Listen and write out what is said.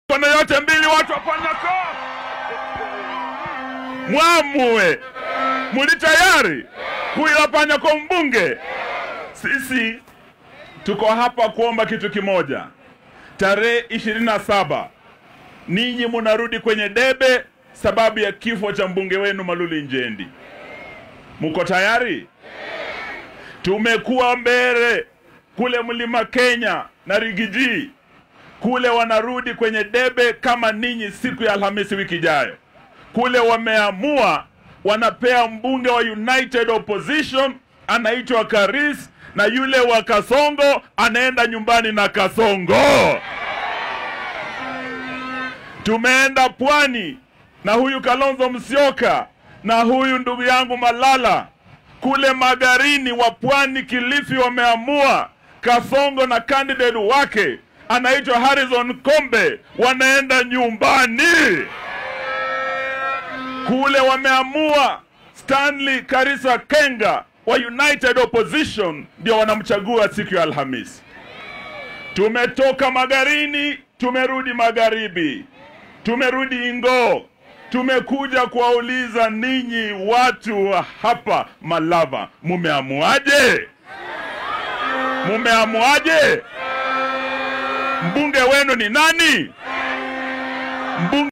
Mikono yote mbili, watu wa Panyako, mwamue, muli tayari kuila Panyako mbunge? Sisi tuko hapa kuomba kitu kimoja. Tarehe 27 ninyi munarudi kwenye debe sababu ya kifo cha mbunge wenu Malulu Injendi. Muko tayari? Tumekuwa mbele kule Mlima Kenya na Rigiji, kule wanarudi kwenye debe kama ninyi siku ya Alhamisi wiki ijayo. Kule wameamua wanapea mbunge wa United Opposition anaitwa Karis, na yule wa Kasongo anaenda nyumbani na Kasongo. Tumeenda Pwani na huyu Kalonzo Musyoka na huyu ndugu yangu Malala. Kule Magarini wa Pwani Kilifi wameamua Kasongo na candidate wake anaitwa Harrison Kombe wanaenda nyumbani. Kule wameamua Stanley Karisa Kenga wa United Opposition ndio wanamchagua siku ya Alhamisi. Tumetoka Magarini, tumerudi Magharibi, tumerudi Ingo. Tumekuja kuwauliza ninyi watu wa hapa Malava, mumeamuaje? Mumeamuaje? Mbunge wenu ni nani? Mbunge